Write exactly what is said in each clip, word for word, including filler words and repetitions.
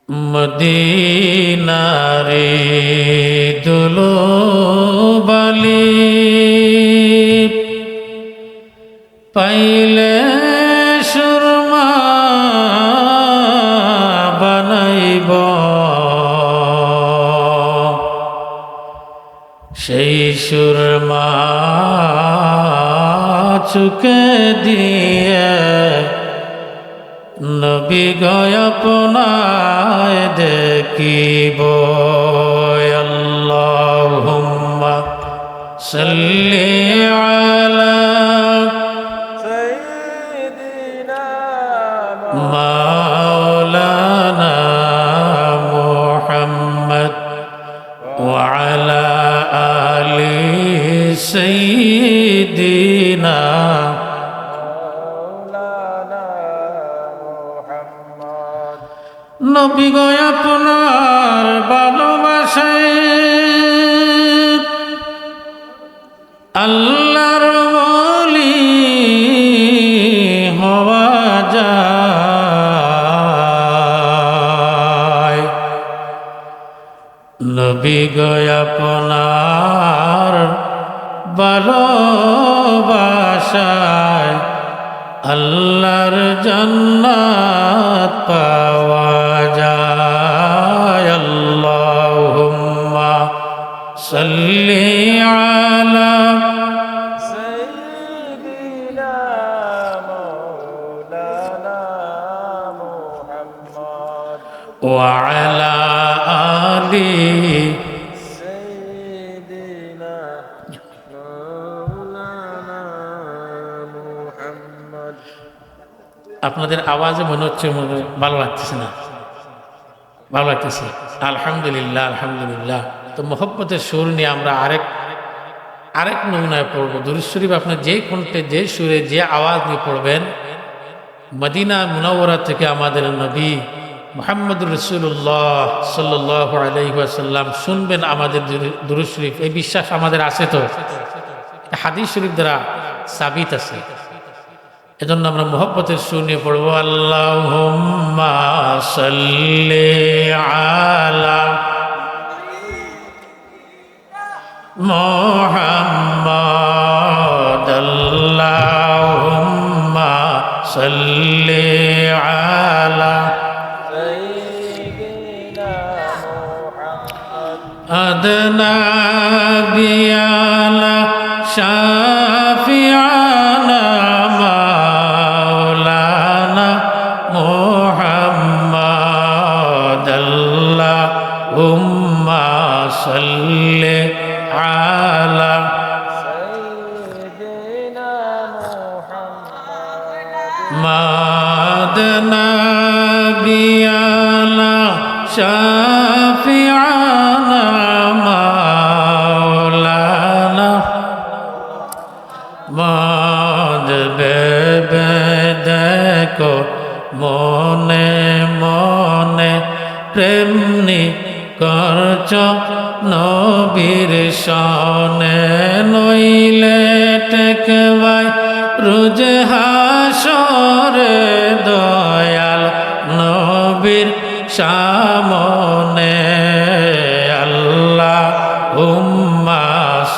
মদিনারি ধুলো বালি পাইলে সুরমা বানাইব, সেই সুরমা চুকে দিয়ে নবী গো আপনায় দেখিব। আল্লাহুম্মা সাল্লি আলা সাইয়্যিদিনা মাওলানা মুহাম্মদ ওয়া আলা আলি সাইয়্যিদিনা মাওলানা মুহাম্মদ। নবী গো আপনার ভালোবাসায় আল্লাহর ওলি হওয়া যায়। নবী গো আপনার ভালোবাসায় আল্লাহর জান্নাত পাওয়া যায়। আল্লাহুম্মা সাল্লি আলা সাইয়্যিদিনা মাওলানা মুহাম্মদ ওয়া আলা আলি সাইয়্যিদিনা মাওলানা মুহাম্মদ। আপনাদের আওয়াজে মনে হচ্ছে মনে হয় ভালো লাগতেছে না, ভালো লাগতেছে। আলহামদুলিল্লাহ, আলহামদুলিল্লাহ। তো মহব্বতের সুর নিয়ে আমরা আরেক, আরেক নমুনায় পড়বো। দুরূদ শরীফ আপনি যে কণ্ঠে, যে সুরে, যে আওয়াজ নিয়ে পড়বেন, মদিনা মুনাওয়ারা থেকে আমাদের নবী মুহাম্মদুর রাসূলুল্লাহ সাল্লাল্লাহু আলাইহি ওয়াসাল্লাম শুনবেন আমাদের দুরূ-, দুরূদ শরীফ, এই বিশ্বাস আমাদের আছে তো? হাদিস শরীফ দ্বারা সাবিত আছে। এজন্য আমরা মহব্বতের সুর নিয়ে পড়বো, আল্লাহুম্মা সাল্লি আলা মুহাম্মদ, আল্লাহুম্মা সাল্লি আলা সাইয়্যিদিনা মুহাম্মদ। আদনা বিয়ানা শাফিআনা মাওলানা মুহাম্মদ, আল্লাহুম্মা সাল্লি আলা সাইয়্যিদিনা মুহাম্মদ। মাদ নাবিয়ানা শাফিআনা মাওলানা। মাদ ভেবে দেখো মনে মনে প্রেম নি করছ নবীর সনে, নইলে ঠেকবায় রোজ হাশরে দয়াল নবীর সামনে। আল্লাহুম্মা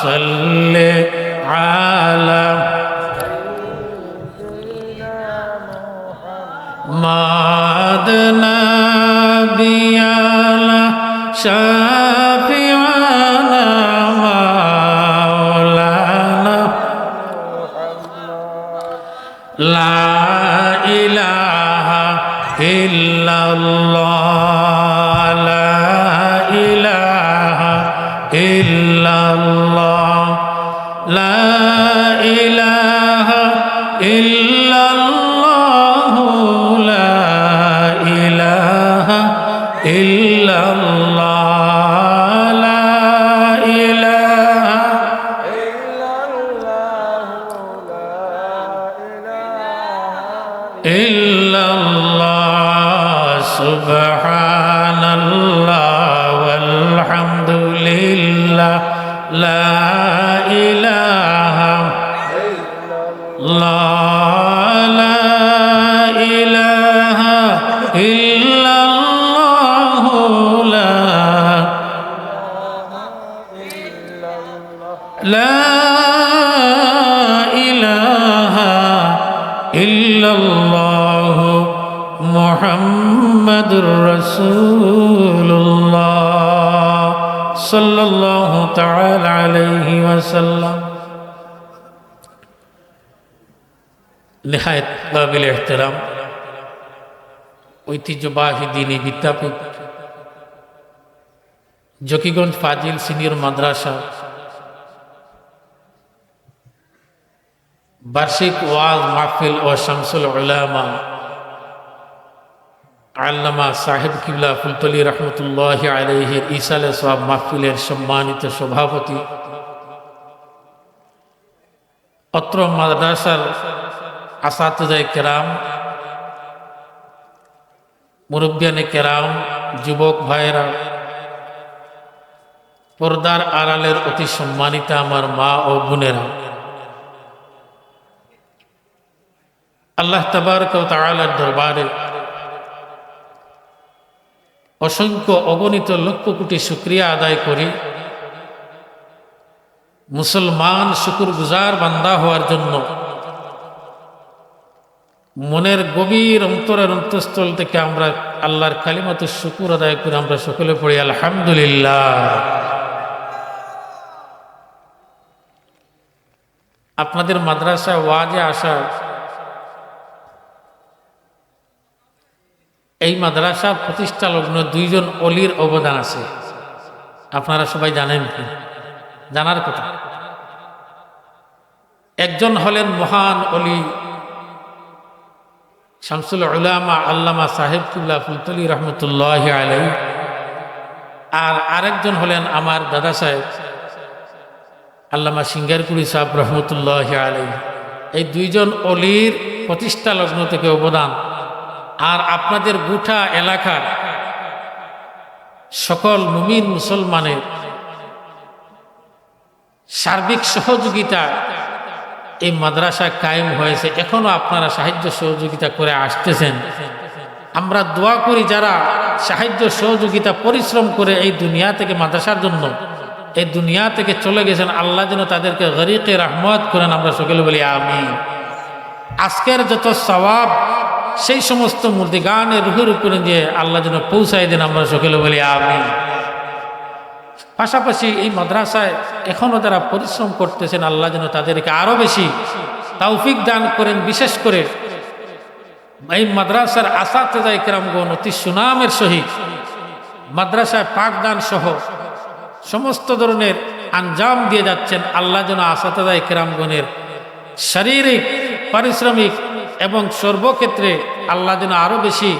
সাল্লি আলা মাদ নাবিয়ানা শাফিআনা মাওলানা। লা ইলাহা ইল্লাল্লাহ, লা ইলাহা ইল্লাল্লাহ। লা ইলাহা ইল্লাল্লাহু, লা ইলাহা ইল্লাল্লাহ, লা ইলাহা ইল্লাল্লাহু, লা ইলাহা ইল্লাল্লাহ, সুবহানাল্লাহ, ওয়ালহামদুলিল্লাহ, লা ইলাহা ইল্লাল্লাহ, লা ইলাহা ইল্লাল্লাহ। রাসূলুল্লাহ সাল্লাল্লাহু তাআলা আলাইহি ওয়াসাল্লাম। নেহায়েত কাবিল এহতেরাম ঐতিহ্যবাহী দ্বীনি বিদ্যাপীঠ জকিগঞ্জ ফাজিল সিনিয়র মাদ্রাসা বার্ষিক ওয়াজ মাহফিল ও শামসুল উলামা আল্লামা সাহেব কিবলা ফুলতলি রহমতুল্লাহ আলাইহির ইসালে সওয়াব মাহফিলের সম্মানিত সভাপতি, অত্র মাদ্রাসার আসাতিজায়ে কেরাম, মুরব্বিয়ানে কেরাম, যুবক ভাইরা, পর্দার আড়ালের অতি সম্মানিতা আমার মা ও বোনেরা, আল্লাহ তাবারক ওয়া তাআলার দরবারে অসংখ্য অগণিত লক্ষ কোটি শুকরিয়া আদায় করি মুসলমান শুকুরগুজার বান্দা হওয়ার জন্য। মনের গভীর অন্তরের অন্তঃস্থল থেকে আমরা আল্লাহর কালিমাতুশ শুকুর আদায় করে আমরা সকলে পড়ি আলহামদুলিল্লাহ। আপনাদের মাদ্রাসায় ওয়াজে আসা, এই মাদ্রাসার প্রতিষ্ঠা লগ্ন দুইজন অলির অবদান আছে, আপনারা সবাই জানেন কি? জানার কথা। একজন হলেন মহান অলি শামসুল উলামা আল্লামা সাহেব কিবলা ফুলতলি রহমতুল্লাহ আলাই, আর আরেকজন হলেন আমার দাদা সাহেব আল্লামা সিঙ্গারকুড়ি সাহেব রহমতুল্লাহ আলাই। এই দুইজন অলির প্রতিষ্ঠা লগ্ন থেকে অবদান। আর আপনাদের গোটা এলাকার সকল মুমিন মুসলমানের সার্বিক সহযোগিতা এই মাদ্রাসা কায়েম হয়েছে, এখনো আপনারা সাহায্য সহযোগিতা করে আসতেছেন। আমরা দোয়া করি, যারা সাহায্য সহযোগিতা পরিশ্রম করে এই দুনিয়া থেকে মাদ্রাসার জন্য, এই দুনিয়া থেকে চলে গেছেন, আল্লাহ যেন তাদেরকে গরিকে রহমত করেন, আমরা সকলে বলি আমিন। আজকের যত সওয়াব সেই সমস্ত মুর্দিগানের রুহের উপরে দিয়ে আল্লাহ যেন পৌঁছায় দেন, আমরা সকলে বলি আমিন। পাশাপাশি এই মাদ্রাসায় এখনো যারা পরিশ্রম করতেছেন, আল্লাহ যেন তাদেরকে আরো বেশি তৌফিক দান করেন। বিশেষ করে এই মাদ্রাসার আসাতেজায়ে কেরামগণ অতি সুনামের সহিত মাদ্রাসায় পাঠদান সহ সমস্ত ধরনের আঞ্জাম দিয়ে যাচ্ছেন। আল্লাহ যেন আসাতেজায়ে কেরামগণের শারীরিক, পারিশ্রমিক এবং সর্বক্ষেত্রে আল্লাহ যেন আরো বেশি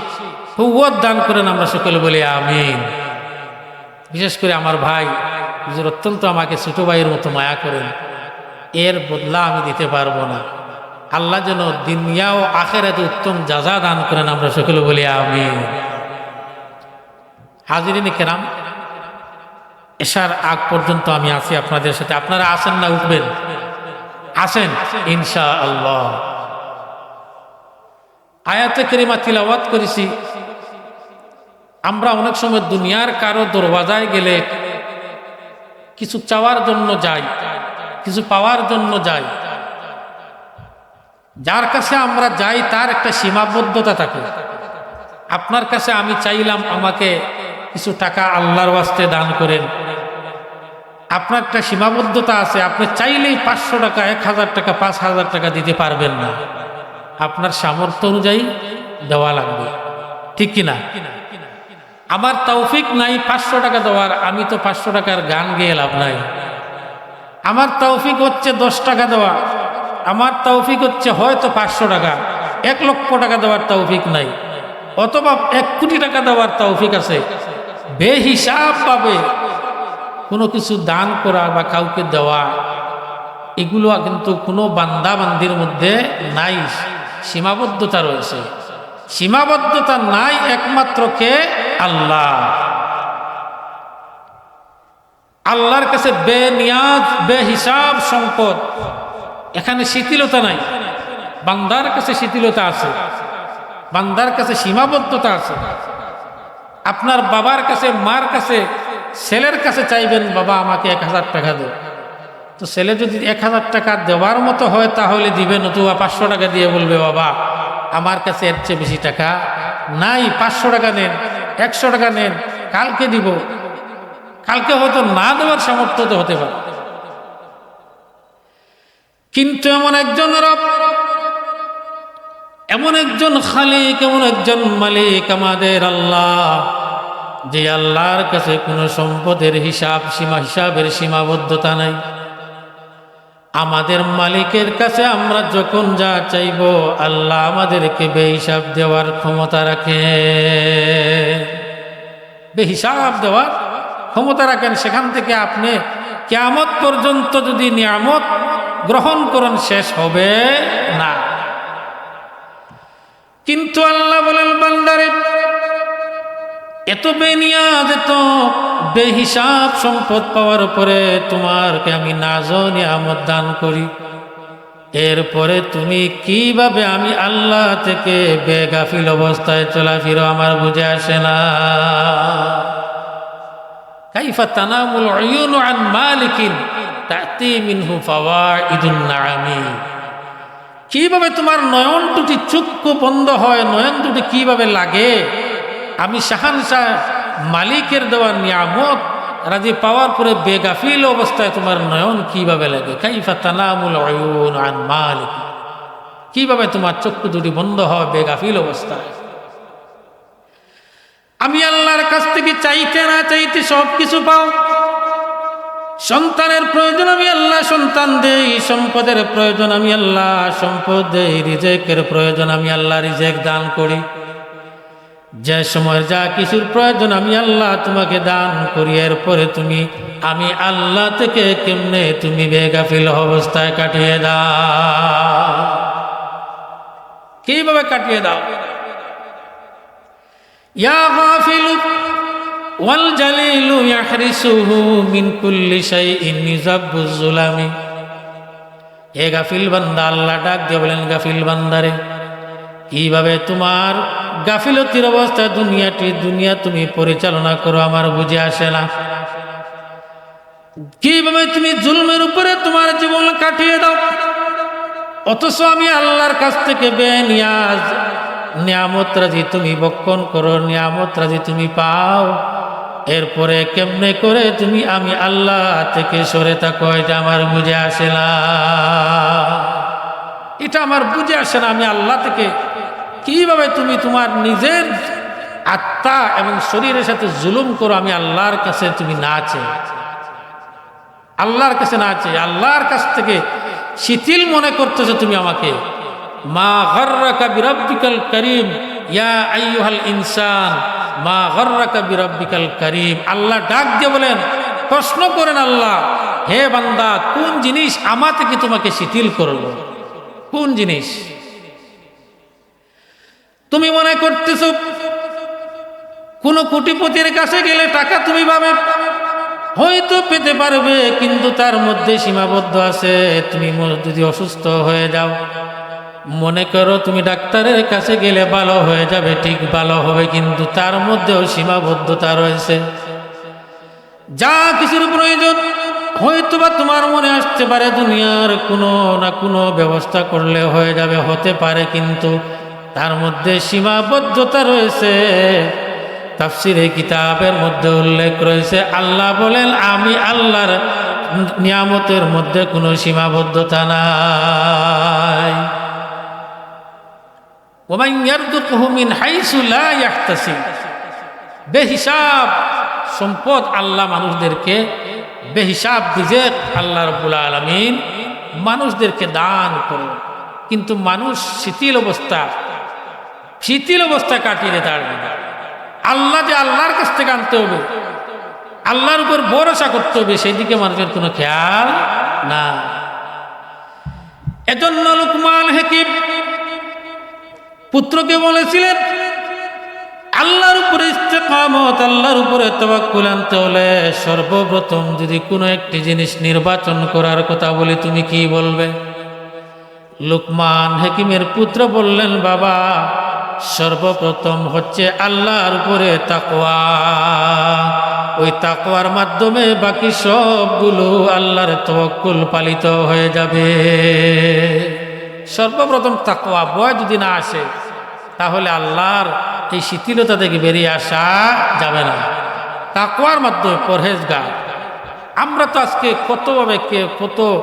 কুওয়াত দান করেন, আমরা সকলে বলি আমিন। বিশেষ করে আমার ভাই হুজুর অত্যন্ত আমাকে ছোট ভাইয়ের মতো মায়া করেন, এর বদলা আমি দিতে পারবো না। আল্লাহ যেন দুনিয়া ও আখেরাতে উত্তম জাযা দান করেন, আমরা সকলে বলি আমিন। হাজিরিনে কেরাম, এশার আগ পর্যন্ত আমি আছি আপনাদের সাথে। আপনারা আছেন না উঠবেন? আছেন ইনশাআল্লাহ। আয়াতে কারিমা তিলাওয়াত করেছি। আমরা অনেক সময় দুনিয়ার কারো দরওয়াজায় গেলে কিছু চাওয়ার জন্য যাই, কিছু পাওয়ার জন্য যাই। যার কাছে আমরা যাই, তার একটা সীমাবদ্ধতা থাকে। আপনার কাছে আমি চাইলাম, আমাকে কিছু টাকা আল্লাহর ওয়াস্তে দান করেন, আপনার একটা সীমাবদ্ধতা আছে। আপনি চাইলেই পাঁচশো টাকা, এক হাজার টাকা, পাঁচ হাজার টাকা দিতে পারবেন না। আপনার সামর্থ্য অনুযায়ী দেওয়া লাগবে, ঠিক কি না? আমার তৌফিক নাই পাঁচশো টাকা দেওয়ার, আমি তো পাঁচশো টাকার গান গেয়ে লাভ নাই। আমার তৌফিক হচ্ছে দশ টাকা দেওয়া, আমার তৌফিক হচ্ছে হয়তো পাঁচশো টাকা, এক লক্ষ টাকা দেওয়ার তৌফিক নাই, অথবা এক কোটি টাকা দেওয়ার তৌফিক আছে। বেহিসাবভাবে কোনো কিছু দান করা বা কাউকে দেওয়া, এগুলো কিন্তু কোনো বান্দা বান্দির মধ্যে নাই, সীমাবদ্ধতা রয়েছে। সীমাবদ্ধতা নাই একমাত্র কে? আল্লাহ। আল্লাহর কাছে বেনিয়াজ, বেহিসাব সম্পদ। এখানে শিথিলতা নাই, বান্দার কাছে শিথিলতা আছে, বান্দার কাছে সীমাবদ্ধতা আছে। আপনার বাবার কাছে, মার কাছে, ছেলের কাছে চাইবেন, "বাবা, আমাকে এক হাজার টাকা দেও।" তো ছেলে যদি এক হাজার টাকা দেওয়ার মতো হয়, তাহলে দিবে, নতুবা পাঁচশো টাকা দিয়ে বলবে, "বাবা, আমার কাছে এর চেয়ে বেশি টাকা নাই, পাঁচশো টাকা দেন।" একশো টাকা নেন, কালকে দিব, কালকে হয়তো না দেওয়ার সামর্থ্য তো হতে পারে। কিন্তু এমন একজন রব, এমন একজন খালিক, এমন একজন মালিক আমাদের আল্লাহ, যে আল্লাহর কাছে কোনো সম্পদের হিসাব, সীমা, হিসাবের সীমাবদ্ধতা নাই। আমাদের মালিকের কাছে আমরা যখন যা চাইব, আল্লাহ আমাদেরকে বেহিসাব দেওয়ার ক্ষমতা রাখে, বেহিসাব দেওয়ার ক্ষমতা রাখেন। সেখান থেকে আপনি কিয়ামত পর্যন্ত যদি নিয়ামত গ্রহণ করেন, শেষ হবে না। কিন্তু আল্লাহ বলেন, "বান্দারে, এত বেনিয়াজ, এত বেহিসাব সম্পদ পাওয়ার পরে তোমাকে আমি নাজ নিয়ামত দান করি, এরপরে তুমি কিভাবে আমি আল্লাহ থেকে বেগাফিল অবস্থায় চলাফিরো, আমার বুঝে আসে না।" কাইফা তানামুল উয়ুনু আন মালিকিন তাতি মিনহু ফাওয়াইদুন নাআমি। কিভাবে তোমার নয়ন দুটি, চক্ষু বন্ধ হয়, নয়ন দুটি কিভাবে লাগে? আমি শাহানশাহ মালিকের দেওয়া নিয়ামত রাজি পাওয়ার পরে বেগাফিল অবস্থায় তোমার নয়ন কিভাবে লাগে? কাইফা তানামুল উয়ুন আন মালিক, কিভাবে তোমার চক্ষু দুটি বন্ধ হয় বেগাফিল অবস্থায়? আমি আল্লাহর কাছ থেকে চাইতে না চাইতে সব কিছু পাও। সন্তানের প্রয়োজন আমি আল্লাহ সন্তান দেই, সম্পদের প্রয়োজন আমি আল্লাহ সম্পদ দেই, রিজেকের প্রয়োজন আমি আল্লাহ রিজেক দান করি। যে সময় যা কিছুর প্রয়োজন আমি আল্লাহ তোমাকে দান করি, এরপরে তুমি আমি আল্লাহ থেকে কেমনে তুমি বেগাফিল অবস্থায় কাটিয়ে দাও? কিভাবে কাটিয়ে দাও? ইয়া গাফিলু ওয়াল জালিলু ইয়াহরিসুহু মিন কুল্লি শাইইন ইজাব্বুজ জুলামি। এ গাফিল বান্দা, আল্লাহ ডাক দিয়ে বলেন, "গাফিল বান্দারে, কিভাবে তোমার গাফিলতির অবস্থা দুনিয়াটি, দুনিয়া তুমি পরিচালনা করো, আমার বুঝে আসে না। কিভাবে তুমি জুলুমের উপরে তোমার জীবন কাটিয়ে দাও, অথচ আমি আল্লাহর কাছ থেকে বেনিয়াজ নিয়ামত রাজি তুমি ভক্ষণ করো, নিয়ামত রাজি তুমি পাও, এরপরে কেমনে করে তুমি আমি আল্লাহ থেকে সরে থাকো, এটা আমার বুঝে আসে না।" এটা আমার বুঝে আসে না, আমি আল্লাহ থেকে কিভাবে তুমি তোমার নিজের আত্মা এবং শরীরের সাথে জুলুম করো, আমি আল্লাহর কাছে তুমি না চেয়ে, আল্লাহর কাছে না চেয়ে, আল্লাহর কাছ থেকে শিথিল মনে করতেছো তুমি আমাকে। মা গাররাকা বিরাব্বিকাল করিম, ইয়া আইয়ুহাল ইনসান, মা গাররাকা বিরাব্বিকাল করিম। আল্লাহ ডাক দিয়ে বলেন, প্রশ্ন করেন আল্লাহ, "হে বান্দা, কোন জিনিস আমার থেকে তোমাকে শিথিল করলো? কোন জিনিস?" তুমি মনে করতেছো কোনো কোটিপতির কাছে গেলে টাকা তুমি পাবে, হয়তো পেতে পারবে, কিন্তু তার মধ্যে সীমাবদ্ধ আছে। তুমি ম-, যদি অসুস্থ হয়ে যাও, মনে করো তুমি ডাক্তারের কাছে গেলে ভালো হয়ে যাবে, ঠিক ভালো হবে, কিন্তু তার মধ্যেও সীমাবদ্ধতা রয়েছে। যা কিছুর প্রয়োজন, হয়তোবা তোমার মনে আসতে পারে দুনিয়ার কোনো না কোনো ব্যবস্থা করলে হয়ে যাবে, হতে পারে, কিন্তু তার মধ্যে সীমাবদ্ধতা রয়েছে। তাফসিরে কিতাবের মধ্যে উল্লেখ রয়েছে, আল্লাহ বলেন, "আমি আল্লাহর নিয়ামতের মধ্যে কোনো সীমাবদ্ধতা নাই।" ওমান ইয়ারযুকহু মিন হাইসু লা ইয়াহতাসিব। বেহিসাব সম্পদ আল্লাহ মানুষদেরকে, বেহিসাব রিজেক আল্লাহ রাব্বুল আলামিন মানুষদেরকে দান করে, কিন্তু মানুষ শিথিল অবস্থা, শিথিল অবস্থা কাটিয়ে দেয় তার জন্য। আল্লাহ যে আল্লাহর কাছ থেকে আনতে হবে, আল্লাহর উপর ভরসা করতে হবে, সেই দিকে মানুষের কোনো খেয়াল না। এজন্য লুকমান হাকিম পুত্রকে বলেছিলেন, আল্লাহর উপরে ইস্তেকামত, আল্লাহর উপরে তাওয়াক্কুল আনতে হলে সর্বপ্রথম যদি কোনো একটি জিনিস নির্বাচন করার কথা বলি, তুমি কি বলবে? লুকমান হাকিমের পুত্র বললেন, "বাবা, সর্বপ্রথম হচ্ছে আল্লাহর উপরে তাকওয়া। ওই তাকওয়ার মাধ্যমে বাকি সবগুলো আল্লাহর তাওয়াক্কুল পালিত হয়ে যাবে।" সর্বপ্রথম তাকওয়া, ভয় যদি না আসে, তাহলে আল্লাহর এই শিথিলতা থেকে বেরিয়ে আসা যাবে না। তাকওয়ার মাধ্যমে পরহেজগার। আমরা তো আজকে কতভাবে কে কত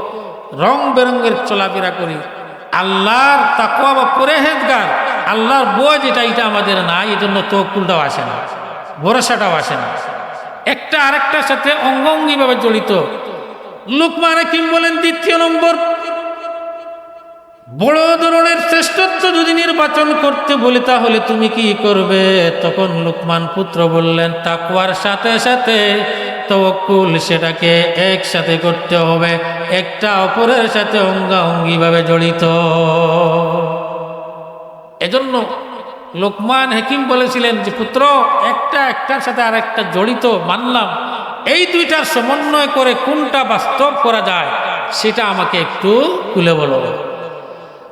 রং বেরঙের চলাফেরা করি। আল্লাহর তাকওয়া বা পরহেজগার, আল্লাহর ভয় যেটা, এটা আমাদের নাই, এই জন্য তওয়াক্কুলটাও আসে না, ভরসাটাও আসে না। একটা আরেকটার সাথে অঙ্গাঙ্গিভাবে জড়িত। লুকমান হাকিম বলেন, দ্বিতীয় নম্বর, বড় ধরনের শ্রেষ্ঠত্ব যদি নির্বাচন করতে বলি, তাহলে তুমি কি করবে? তখন লুকমান পুত্র বললেন, তাকওয়ার সাথে সাথে তওয়াক্কুল, সেটাকে একসাথে করতে হবে, একটা অপরের সাথে অঙ্গাঙ্গিভাবে জড়িত। এজন্য লোকমান হাকিম বলেছিলেন যে, "পুত্র, একটা একটার সাথে আর একটা জড়িত মানলাম, এই দুইটার সমন্বয় করে কোনটা বাস্তব করা যায়, সেটা আমাকে একটু খুলে বলো।"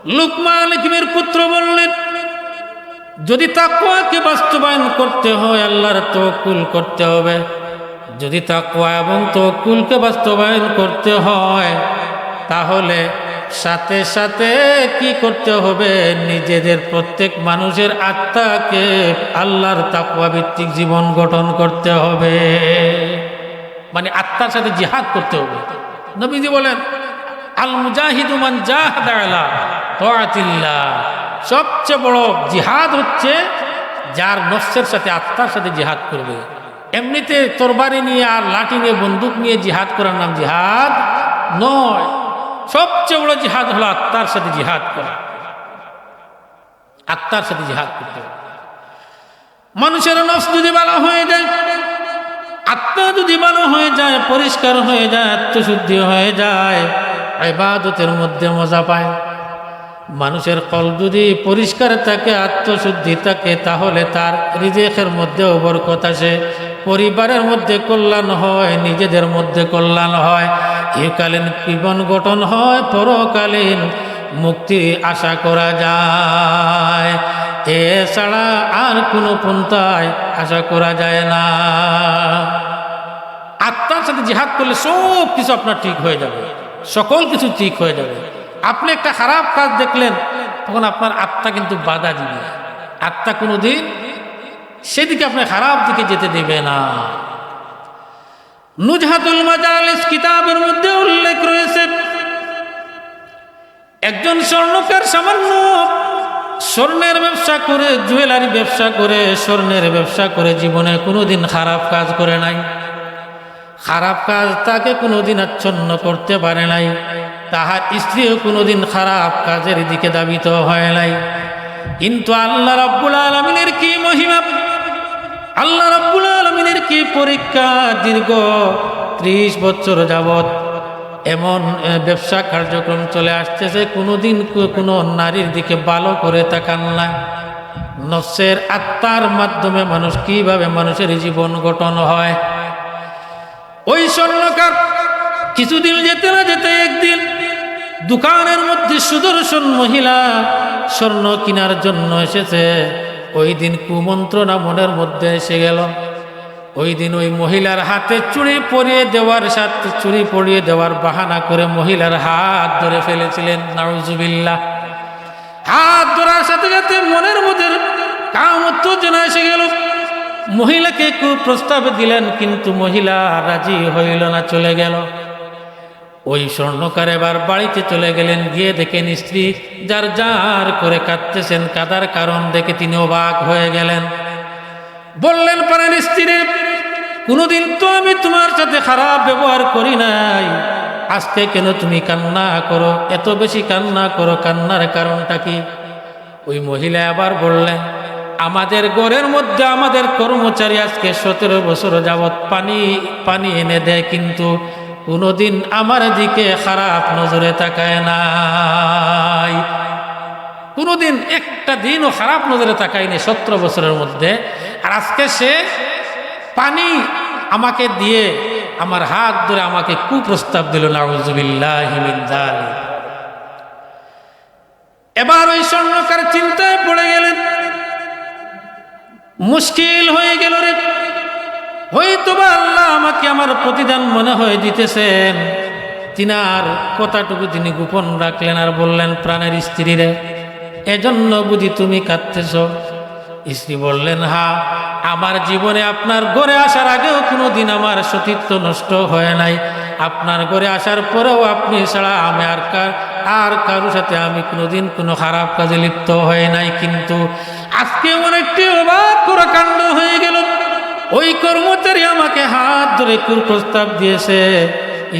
লোকমান হাকিমের পুত্র বললেন, "যদি তাকওয়াকে বাস্তবায়ন করতে হয়, আল্লাহর তওয়াক্কুল করতে হবে। যদি তাকওয়া এবং তওয়াক্কুলকে বাস্তবায়ন করতে হয়, তাহলে সাথে সাথে কি করতে হবে? নিজেদের প্রত্যেক মানুষের আত্মাকে আল্লাহর তাকওয়া ভিত্তিক জীবন গঠন করতে হবে।" মানে আত্মার সাথে জিহাদ করতে হবে। নবীজি বলেন, "আল মুজাহিদু মান জাহাদা আলা তাআতিল্লাহ।" সবচেয়ে বড় জিহাদ হচ্ছে যার নফসের সাথে, আত্মার সাথে জিহাদ করবে। এমনিতে তরবারি নিয়ে আর লাঠি নিয়ে, বন্দুক নিয়ে জিহাদ করার নাম জিহাদ নয়। সবচেয়ে বড় জিহাদ হলো আত্মার সাথে জিহাদ করা, আত্মার সাথে জিহাদ করতে হবে। মানুষের নফস যদি ভালো হয়ে যায়, আত্মা যদি ভালো হয়ে যায়, পরিষ্কার হয়ে যায়, আত্মশুদ্ধি হয়ে যায়, ইবাদতের মধ্যে মজা পায়। মানুষের কলব যদি পরিষ্কার থাকে, আত্মশুদ্ধি থাকে, তাহলে তার রিজিকের মধ্যেও বরকত আসে, পরিবারের মধ্যে কল্যাণ হয়, নিজেদের মধ্যে কল্যাণ হয়, ইহকালীন জীবন গঠন হয়, পরকালীন মুক্তি আশা করা যায়। এছাড়া আর কোনো পন্থায় আশা করা যায় না। আত্মার সাথে জিহাদ করলে সব কিছু আপনার ঠিক হয়ে যাবে, সকল কিছু ঠিক হয়ে যাবে। আপনি একটা খারাপ কাজ দেখলেন, তখন আপনার আত্মা কিন্তু বাধা দিবে। আত্মা কোনোদিন সেদিকে, আপনার খারাপ দিকে যেতে দেবে না। নুজহাতুল মাজালিস কিতাবের মধ্যে উল্লেখ রয়েছে, একজন স্বর্ণকার সামান্য স্বর্ণের ব্যবসা করে, জুয়েলারি ব্যবসা করে, স্বর্ণের ব্যবসা করে জীবনে কোনোদিন খারাপ কাজ করে নাই। খারাপ কাজ তাকে কোনোদিন আচ্ছন্ন করতে পারে নাই। তাহার স্ত্রীও কোনোদিন খারাপ কাজের দিকে ধাবিত হয় নাই। কিন্তু আল্লাহ রাব্বুল আলামিনের কি মহিমা, আল্লাহ রাব্বুল আলামিনের কি পরীক্ষা! দীর্ঘ ত্রিশ বছর যাবত এমন, এ, ব্যবসা কার্যক্রম চলে আসতেছে, কোনোদিন কো-, কোনো নারীর দিকে ভালো করে তাকান না। নফসের আত্মার মাধ্যমে মানুষ কিভাবে, মানুষের জীবন গঠন হয়। ওই স্বর্ণকার কিছুদিন যেতে না যেতে একদিন দোকানের মধ্যে সুদর্শন মহিলা স্বর্ণ কেনার জন্য এসেছে। ওই দিন কুমন্ত্রণা মনের মধ্যে এসে গেল। ওই দিন ওই মহিলার হাতে চুড়ি পরিয়ে দেওয়ার সাথে, চুড়ি পরিয়ে দেওয়ার বাহানা করে মহিলার হাত ধরে ফেলেছিলেন। নাউজুবিল্লাহ। হাত ধরার সাথে সাথে মনের মধ্যে কাম উত্তেজনা এসে গেল। মহিলাকে কুপ্রস্তাব দিলেন, কিন্তু মহিলা রাজি হইল না, চলে গেল। ওই স্বর্ণকার এবার বাড়িতে চলে গেলেন, গিয়ে দেখেন স্ত্রী জারজার করে কাঁদতেছেন। কাঁদার কারণ দেখে তিনি অবাক হয়ে গেলেন। বললেন, "প্রাণের স্ত্রী, কোনোদিন তো আমি তোমার সাথে খারাপ ব্যবহার করি নাই, আজকে কেন তুমি কান্না করো, এত বেশি কান্না করো, কান্নার কারণটা কি?" ওই মহিলা আবার বললেন, "আমাদের ঘরের মধ্যে আমাদের কর্মচারী আজকে সতেরো বছর যাবত পানি, পানি এনে দেয়, কিন্তু কোনোদিন আমার দিকে খারাপ নজরে তাকায় নাই, কোনোদিন একটা দিনও খারাপ নজরে তাকায়নি সতেরো বছরের মধ্যে। আর আজকে সে পানি আমাকে দিয়ে, আমার হাত ধরে আমাকে কুপ্রস্তাব দিল।" নাউজুবিল্লাহি মিন যালিক। এবার ওই স্বর্ণকার চিন্তায় পড়ে গেলেন, মুশকিল হয়ে গেল রে, হয়তোবা আল্লাহ আমাকে আমার প্রতিদান মনে হয় দিতেছেন। তিনার কথাটুকু তিনি গোপন রাখলেন আর বললেন, "প্রাণের স্ত্রী রে, এজন্য বুঝি তুমি কাঁদতেছ?" স্ত্রী বললেন, "হ্যাঁ, আমার জীবনে আপনার ঘরে আসার আগেও কোনোদিন আমার সতীত্ব নষ্ট হয় নাই। আপনার ঘরে আসার পরেও আপনি ছাড়া আমি আর কার, আর কারোর সাথে আমি কোনোদিন কোনো খারাপ কাজে লিপ্ত হই নাই। কিন্তু আজকে এমন একটি অবাক করা কাণ্ড হয়ে গেল, ওই কর্মচারী আমাকে হাত ধরে কুপ্রস্তাব দিয়েছে।"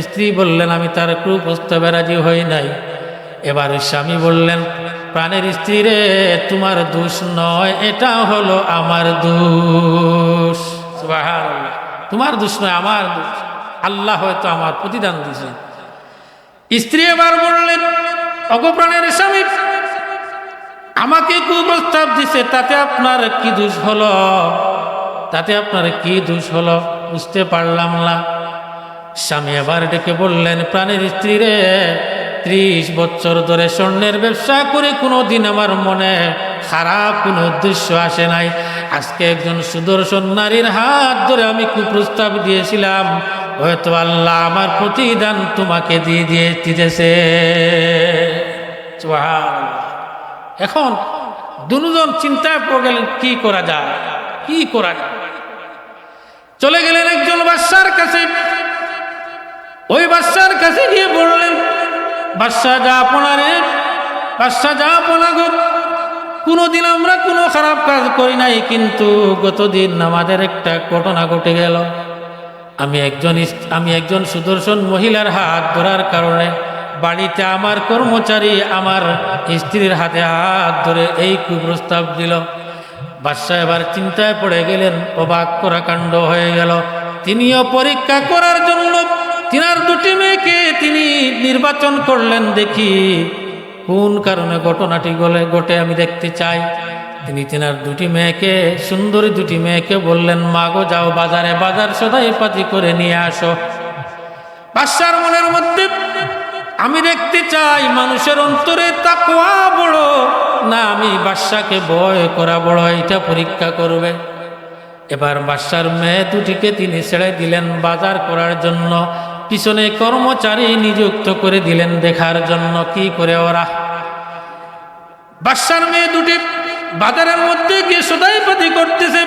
স্ত্রী বললেন, "আমি তার কুপ্রস্তাবে রাজি হই নাই।" এবার ওই স্বামী বললেন, "প্রাণের স্ত্রী রে, তোমার দোষ নয়, এটা হলো আমার দোষ।" সুবহানাল্লাহ। "তোমার দোষ নয়, আমার দোষ। আল্লাহ হয়তো আমার প্রতিদান দিয়েছেন।" স্ত্রী এবার বললেন, "ওগো প্রাণের স্বামী, আমাকে কুপ্রস্তাব দিছে, তাতে আপনার কি দোষ হলো? তাতে আপনার কি দোষ হলো? বুঝতে পারলাম না।" স্বামী আবার ডেকে বললেন, "প্রাণের স্ত্রী রে, ত্রিশ বছর ধরে স্বর্ণের ব্যবসা করে কোনোদিন আমার মনে খারাপ কোনো উদ্দেশ্য আসে নাই। আজকে একজন সুদর্শন নারীর হাত ধরে আমি কুপ্রস্তাব দিয়েছিলাম, হয়তো আল্লাহ আমার প্রতিদান তোমাকে দিয়ে, দিয়ে দিতেছে।" সুবহানাল্লাহ। এখন দুজন চিন্তায় পড়ে গেলেন, কি করা যায়, কি করা যায়। চলে গেলেন একজন বাদশার কাছে। ওই বাদশার কাছে গিয়ে বললেন, "বাদশা, যা আপনারে, বাদশা, যা আপনাগো, কোনোদিন আমরা কোনো খারাপ কাজ করি নাই, কিন্তু গতদিন আমাদের একটা ঘটনা ঘটে গেল। আমি একজন ইস-, আমি একজন সুদর্শন মহিলার হাত ধরার কারণে বাড়িতে আমার কর্মচারী আমার স্ত্রীর হাতে হাত ধরে এই কুপ্রস্তাব দিল।" বাদশা এবার চিন্তায় পড়ে গেলেন, অবাক করা কাণ্ড হয়ে গেল। তিনিও পরীক্ষা করার জন্য তিনার দুটি মেয়েকে তিনি নির্বাচন করলেন, দেখি কোন কারণে ঘটনাটি গলে ঘটে, আমি দেখতে চাই। তিনি তিনার দুটি মেয়েকে, সুন্দরী দুটি মেয়েকে বললেন, "মা গো, যাও বাজারে, বাজার সদাইপাতি করে নিয়ে আসো।" বাদশার মনের মধ্যে, "আমি দেখতে চাই মানুষের অন্তরে তাকওয়া বড়, না আমি বাদশাকে ভয় করা বড়, এটা পরীক্ষা করবে।" এবার বাদশার মেয়ে দুটিকে তিনি ছেড়ে দিলেন বাজার করার জন্য, পিছনে কর্মচারী নিযুক্ত করে দিলেন দেখার জন্য কি করে ওরা। বাদশার মেয়ে দুটি বাজারের মধ্যে গিয়ে সদাইপাতি করতেছে,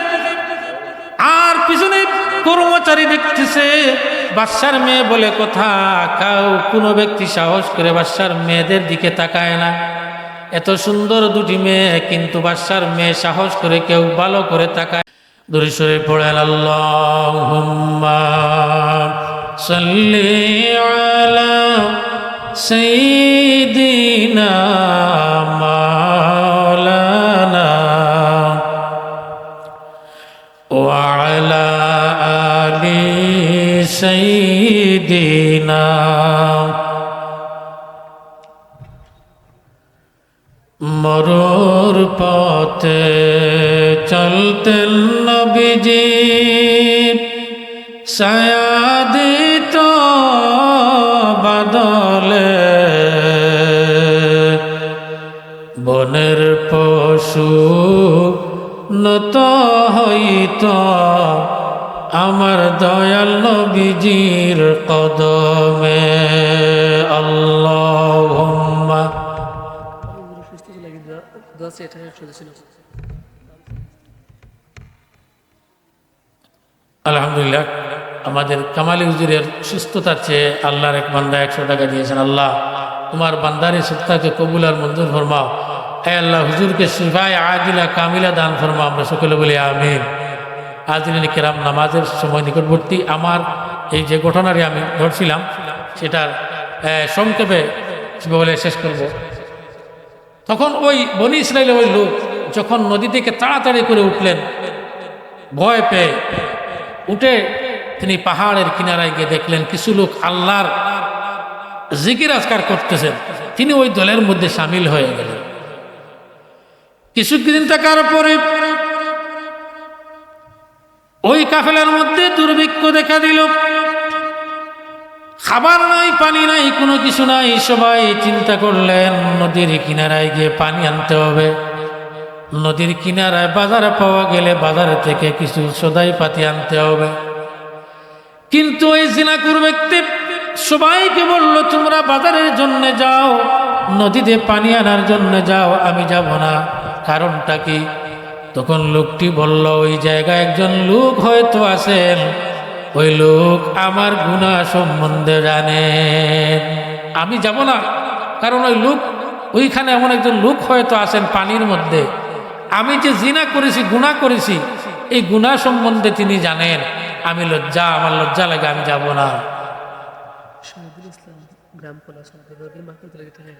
আর পিছনে কর্মচারী দেখতেছে। বাদশার মেয়ে বলে কথা, কেউ, কোনো ব্যক্তি সাহস করে বাদশার মেয়েদের দিকে তাকায় না। এত সুন্দর দুটি মেয়ে, কিন্তু বাদশার মেয়ে সাহস করে কেউ ভালো করে তাকায়। দুরূদ শরীফ পড়েন, আল্লাহুম্মা সাল্লি আলা সাইয়্যিদিনা মাওলানা ওয়া আলা আলি সাইয়্যিদিনা। মরুর পথে চলতেন নবীজি, ছায়া দিত বাদলে। বনের পশু নত হইত আমার দয়াল নবীজির কদমে। আল্লাহুম্মা। আলহামদুলিল্লাহ, আমাদের কামালি হুজুরের সুস্থতার চেয়ে আল্লাহর এক বান্দা একশো টাকা দিয়েছেন। আল্লাহ, তোমার বান্দার এই সদকাকে কবুল আর মঞ্জুর ফরমাও। হে আল্লাহ, হুজুরকে শিফায়ে আজিলা কামিলা দান ফরমাও। আমরা সকলে বলি আমিন। হাজিরিন কিরাম, নামাজের সময় নিকটবর্তী। আমার এই যে ঘটনাটি আমি ধরছিলাম, সেটার, আহ, সংক্ষেপে বলে শেষ করব। তখন ওই বনি ইসরাইলের ওই লোক যখন নদী থেকে তাড়াতাড়ি করে উঠলেন, ভয় পেয়ে উঠে তিনি পাহাড়ের কিনারায় গিয়ে দেখলেন কিছু লোক আল্লাহর জিকির আজকার করতেছেন। তিনি ওই দলের মধ্যে সামিল হয়ে গেলেন। কিছুদিন থাকার পরে ওই কাফেলার মধ্যে দুর্ভিক্ষ দেখা দিল, খাবার নাই, পানি নাই, কোনো কিছু নাই। সবাই চিন্তা করলেন নদীর কিনারায় গিয়ে পানি আনতে হবে, নদীর কিনারায় বাজার পাওয়া গেলে বাজার থেকে কিছু সদাইপাতি আনতে হবে। কিন্তু ওই জিনাকুর ব্যক্তি সবাইকে বলল, "তোমরা বাজারের জন্য যাও।" নদীতে পানি আনার জন্য যাও, আমি যাব না।" কারণটা কি? তখন লোকটি বলল, "ওই জায়গায় একজন লোক হয়তো আছেন, ওই লোক আমার গুনাহ সম্বন্ধে জানেন, আমি যাব না। কারণ ওই লোক, ওইখানে এমন একজন লোক হয়তো আছেন পানির মধ্যে, আমি যে জিনা করেছি, গুনাহ করেছি, এই গুনাহ সম্বন্ধে তিনি জানেন। আমি লজ্জা, আমার লজ্জা লাগে, আমি যাব না।" শহীদুল ইসলাম গ্রাম খোলা সড়কে নদীর মাছ তুলে দিতে হয়।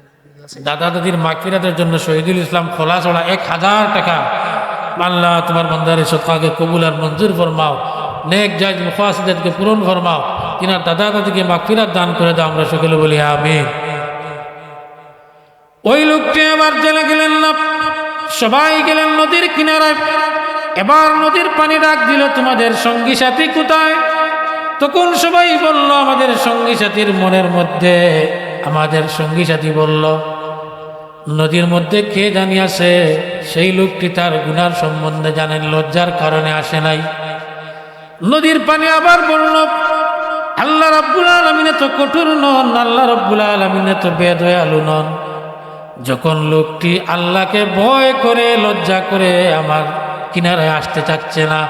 দাদা দাদির মাগফিরাতের জন্য শহীদুল ইসলাম খোলাছড়া এক হাজার টাকা। আল্লাহ তোমার বান্দার এই সদকাকে কবুল আর মঞ্জুর ফরমাও, নেক জায়েজ মুকাসিদাতকে পূরণ ফরমাও, তিনার দাদা দাদিকে মাগফিরাত দান করে দাও, আমরা সকলে বলি আমিন। ওই লোকটি আবার জেলে গেলেন না, সবাই গেলেন নদীর কিনারায়। এবার নদীর পানি ডাক দিল, "তোমাদের সঙ্গী সাথী কোথায়?" তখন সবাই বলল, "আমাদের সঙ্গী সাথীর মনের মধ্যে।" আমাদের সঙ্গী সাথী বলল, "নদীর মধ্যে কে জানি আছে, সেই লোকটি তার গুনার সম্বন্ধে জানেন, লজ্জার কারণে আসে নাই।" নদীর পানি আবার বলল, "আল্লাহ রাব্বুল আলামিন এত কঠোর নন, আল্লাহ রাব্বুল আলামিন এত বেদয়ালু নন। যখন লোকটি আল্লাহকে ভয় করে, লজ্জা করে আমার কিনারায় আসতে চাচ্ছে না,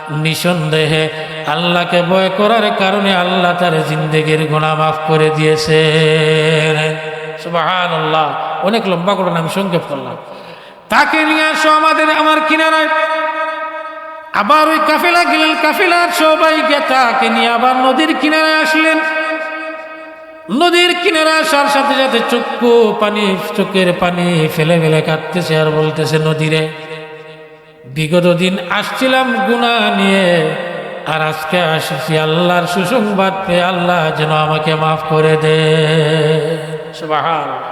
নিঃসন্দেহে আল্লাহকে ভয় করার কারণে আল্লাহ তার জিন্দেগির গুনাহ মাফ করে দিয়েছেন।" সুবহানাল্লাহ। অনেক লম্বা ঘটনা, আমি সংক্ষেপ করলাম। "তাকে নিয়ে আসো আমাদের, আমার কিনারায়।" আবার ওই কাফেলা গেলেন, কাফেলার সবাই গিয়ে তাকে নিয়ে আবার নদীর কিনারায় আসলেন। নদীর কিনারায় আসার সাথে সাথে চক্ষু পানি, চোখের পানি ফেলে ফেলে কাঁদতেছে আর বলতেছে, "নদীরে, বিগত দিন আসছিলাম গুনাহ নিয়ে, আর আজকে আসছি আল্লাহর সুসংবাদ পেয়ে, আল্লাহ যেন আমাকে মাফ করে দে।" সুবহানাল্লাহ।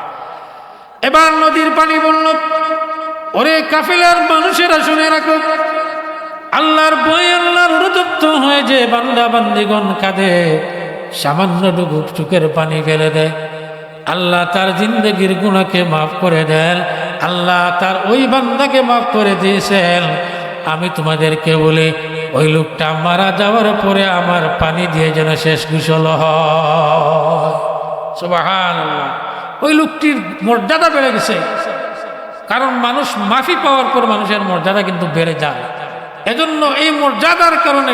এবার নদীর পানি বলল, "ওরে কাফেলার মানুষেরা, শুনে রাখো, আল্লাহর ভয়ে, আল্লাহর অনুতপ্ত হয়ে যে বান্দা বান্দিগণ কাঁদে, সামান্যটুকু চোখের পানি ফেলে দেয়, আল্লাহ তার জিন্দেগির গুনাহকে মাফ করে দেন। আল্লাহ তার ওই বান্দাকে মাফ করে দিয়েছেন। আমি তোমাদেরকে বলি, ওই লোকটা মারা যাওয়ার পরে আমার পানি দিয়ে যেন শেষ গোসল হয়।" সুবহানাল্লাহ। ওই লোকটির মর্যাদা বেড়ে গেছে, কারণ মানুষ মাফি পাওয়ার পর মানুষের মর্যাদা কিন্তু বেড়ে যায়। এজন্য এই মর্যাদার কারণে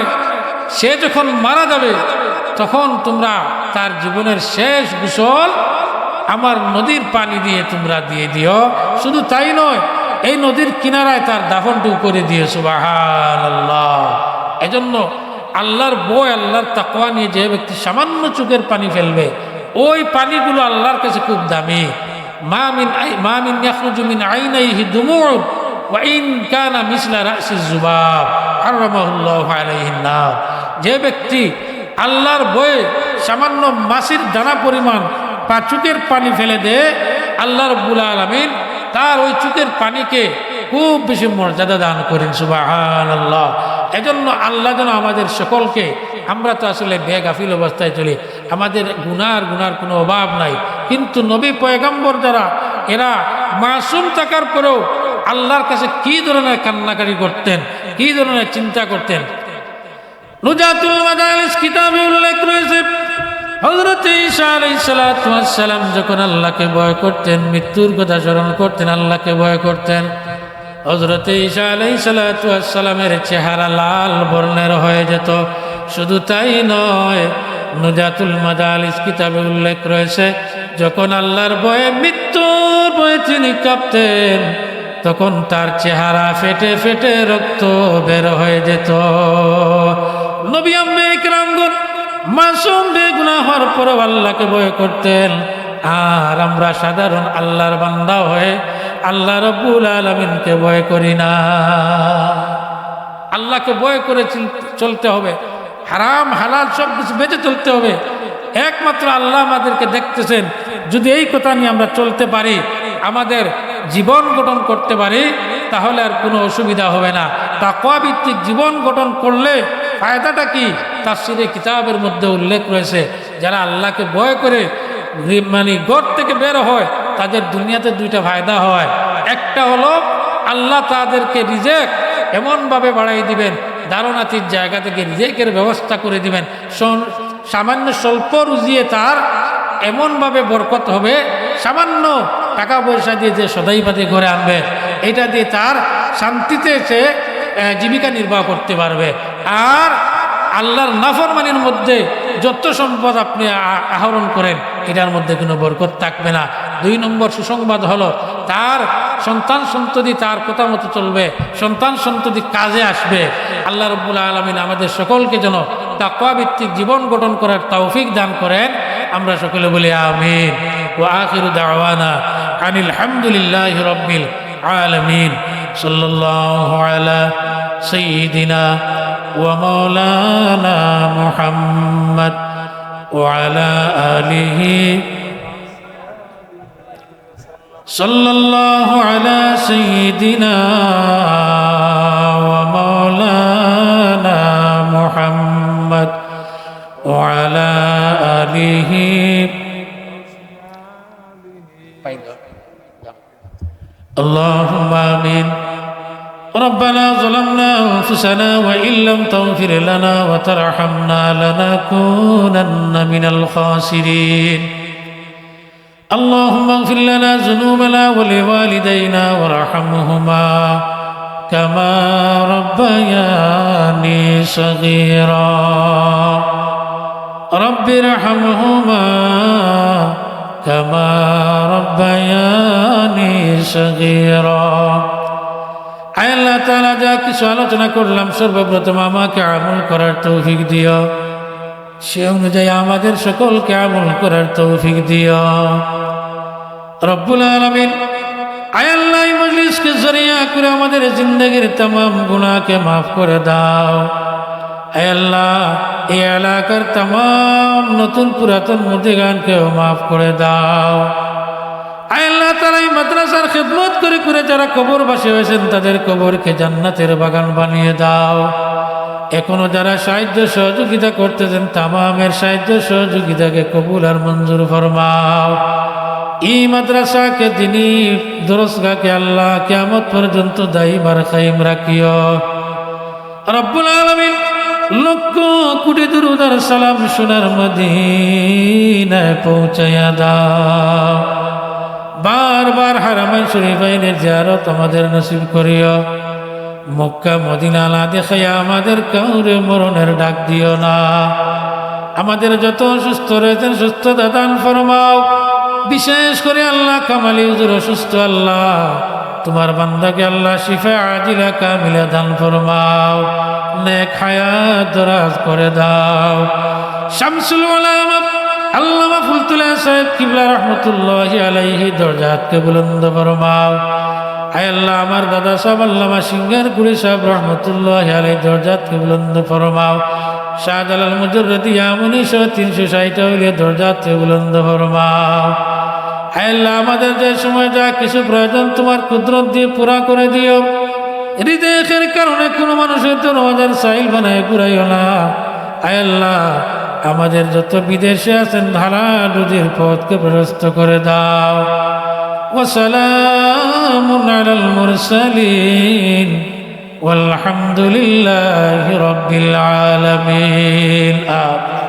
সে যখন মারা যাবে, তখন তোমরা তার জীবনের শেষ গোসল আমার নদীর পানি দিয়ে তোমরা দিয়ে দিও। শুধু তাই নয়, এই নদীর কিনারায় তার দাফনটিও করে দিও। সুবহানাল্লাহ। এজন্য আল্লাহর ভয়, আল্লাহর তাকওয়া নিয়ে যে ব্যক্তি সামান্য চোখের পানি ফেলবে, ওই পানিগুলো আল্লাহর কাছে খুব দামি। "মা মিন আই-, মা মিন ইয়াখরুজু মিন আইনাইহি দুমুউন ওয়া ইন কানা মিসলা রাসি যুবাব হারামাহুল্লাহু আলাইহিন নার।" যে ব্যক্তি আল্লাহর ভয়ে সামান্য মাছির দানা পরিমাণ পা-, চোখের পানি ফেলে দেয়, আল্লাহ রাব্বুল আলামিন তার ওই চোখের পানিকে খুব বেশি মর্যাদা দান করেন। সুবহানাল্লাহ। এজন্য আল্লাহ যেন আমাদের সকলকে, আমরা তো আসলে বেগাফিল অবস্থায় চলি, আমাদের গুনার, গুনার কোনো অভাব নাই, কিন্তু নবী পয়গম্বর যারা, এরা মাসুম থাকার পরেও আল্লাহর কাছে কি ধরনের কান্নাকাটি করতেন, কি ধরনের চিন্তা করতেন। নুজাতুল মাদালিস কিতাবে উল্লেখ রয়েছে, হযরত ঈসা আলাইহিস সালাতু ওয়াস সালাম যখন আল্লাহকে ভয় করতেন, মৃত্যুর কথা স্মরণ করতেন, আল্লাহকে ভয় করতেন, হযরত ঈসা আলাইহিস সালাতু ওয়াস সালামের চেহারা লাল বর্ণের হয়ে যেত। শুধু তাই নয়, নুজাতুল মাদালিস কিতাবে উল্লেখ রয়েছে, যখন আল্লাহর ভয়ে, মৃত্যুর ভয়ে তিনি কাঁপতেন, তখন তার চেহারা ফেটে ফেটে রক্ত বের হয়ে যেত। নবী আম্বিয়া ইকরামগণ মাসুম বেগুনাহ হওয়ার পরেও আল্লাহকে ভয় করতেন, আর আমরা সাধারণ আল্লাহর বান্দা হয়ে আল্লাহ রাব্বুল আলামিনকে ভয় করি না। আল্লাহকে ভয় করে চিল-, চলতে হবে। হারাম হালাল সব কিছু বেঁচে চলতে হবে। একমাত্র আল্লাহ আমাদেরকে দেখতেছেন। যদি এই কথা নিয়ে আমরা চলতে পারি, আমাদের জীবন গঠন করতে পারি, তাহলে আর কোনো অসুবিধা হবে না। তাকওয়া ভিত্তিক জীবন গঠন করলে ফায়দাটা কি? তাফসীরে কিতাবের মধ্যে উল্লেখ রয়েছে, যারা আল্লাহকে ভয় করে রি-, মানে ঘর থেকে বের হয়, তাদের দুনিয়াতে দুইটা ফায়দা হয়। একটা হলো আল্লাহ তাদেরকে রিজিক এমনভাবে বাড়াই দিবেন, ধারণাতীত জায়গা থেকে রিজিকের ব্যবস্থা করে দিবেন। সন-, সামান্য স্বল্প রুজিয়ে তার এমনভাবে বরকত হবে, সামান্য টাকা পয়সা দিয়ে যে সদাই পাতি করে আনবে, এটা দিয়ে তার শান্তিতে সে, আহ, জীবিকা নির্বাহ করতে পারবে। আর আল্লাহর নাফরমানির মধ্যে যত সম্পদ আপনি আ-, আহরণ করেন, এটার মধ্যে কোনো বরকত থাকবে না। দুই নম্বর সুসংবাদ হলো, তার সন্তান সন্ততি তার কথা মতো চলবে, সন্তান সন্ততি কাজে আসবে। আল্লাহ রাব্বুল আলামিন আমাদের সকলকে যেন তাকওয়া ভিত্তিক জীবন গঠন করার তৌফিক দান করেন। আমরা সকলে বলি আমিন। ওয়া আখিরু দাওয়ানা আনিল হামদুলিল্লাহি রাব্বিল আলামিন। সাল্লাল্লাহু আলা সাইয়্যিদিনা ওয়া মাওলানা মুহাম্মদ ওয়া আলা আলিহি صلى الله على سيدنا ومولانا محمد وعلى آله. اللهم آمين. ربنا ظلمنا أنفسنا وإن لم تغفر لنا وترحمنا لنكونن من الخاسرين. اللهم اغفر لنا ذنوبنا ولوالدينا وارحمهما كما ربياني صغيرا. رب ارحمهما كما ربياني صغيرا. আয় আল্লাহ তাআলা, যা কিছু আলোচনা করলাম, সর্বপ্রথম আমাকে আমল করার তৌফিক দিও। সে অনুযায়ী আমাদের সকলকে আমল করার তৌফিক দিও। রব্বুল আলামিন, আয় আল্লাহ, এই মজলিসকে জরিয়া করে আমাদের জিন্দেগির তামাম গুনাহকে মাফ করে দাও। আয় আল্লাহ, এই এলাকার তামাম নতুন পুরাতন মুর্দেগানকেও মাফ করে দাও। আয় আল্লাহ, তারা এই মাদ্রাসার খেদমত করে করে যারা কবরবাসী হয়েছেন, তাদের কবরকে জান্নাতের বাগান বানিয়ে দাও। এখনো যারা সাহায্য সহযোগিতা করতেছেন, তামামের সাহায্য সহযোগিতাকে কবুল আর মঞ্জুর ফরমাও। এই মাদ্রাসাকে, দিনী দরসগাহকে আল্লাহ কিয়ামত পর্যন্ত দাইম আর কায়েম রাখিও। রব্বুল আলামিন, লক্ষ কোটি দুরূদ আর সালাম সোনার মদিনায় পৌঁছাইয়া দাও। বারবার হারামাইন শরীফাইনের জিয়ারত আমাদের নসিব করিও। মক্কা মদিনা না দেখাইয়া আমাদের কাউরে মরণের ডাক দিও না। আমাদের যত অসুস্থ রয়েছেন, সুস্থতা দান ফরমাও। বিশেষ করে আল্লাহ, কামালি হুজুর অসুস্থ, আল্লাহ, তোমার বান্দাকে আল্লাহ শিফা আজিলা কামিলা দান ফরমাও, নেক হায়াত দরাজ করে দাও। শামসুল উলামা আল্লামা ফুলতুল্লাহ সাহেব কিবলা রহমতুল্লাহি আলাইহি দরজাতকে বুলন্দ ফরমাও। আয় আল্লাহ, আমার দাদা সাহেব আল্লামা সিঙ্গারকুড়ি সাহেব রহমতুল্লাহি আলাইহি দরজাতকে বুলন্দ ফরমাও। শাহজালাল মুজাররদি ইয়ামনি সহ তিনশো ষাট আউলিয়া দরজাতকে বুলন্দ ফরমাও। আয় আল্লাহ, আমাদের যে সময় যা কিছু প্রয়োজন তোমার কুদরত দিয়ে পুরা করে দিও। রিজিকের কারণে কোনো মানুষের জন্য আমাদের সাইল বানায় ঘুরাইও না। আয় আল্লাহ, আমাদের যত বিদেশে আছেন, হালাল রুজির পথকে প্রশস্ত করে দাও। ওয়া সালামুন আলাল মুরসালিন, ওয়ালহামদুলিল্লাহি রাব্বিল আলামিন। আমিন।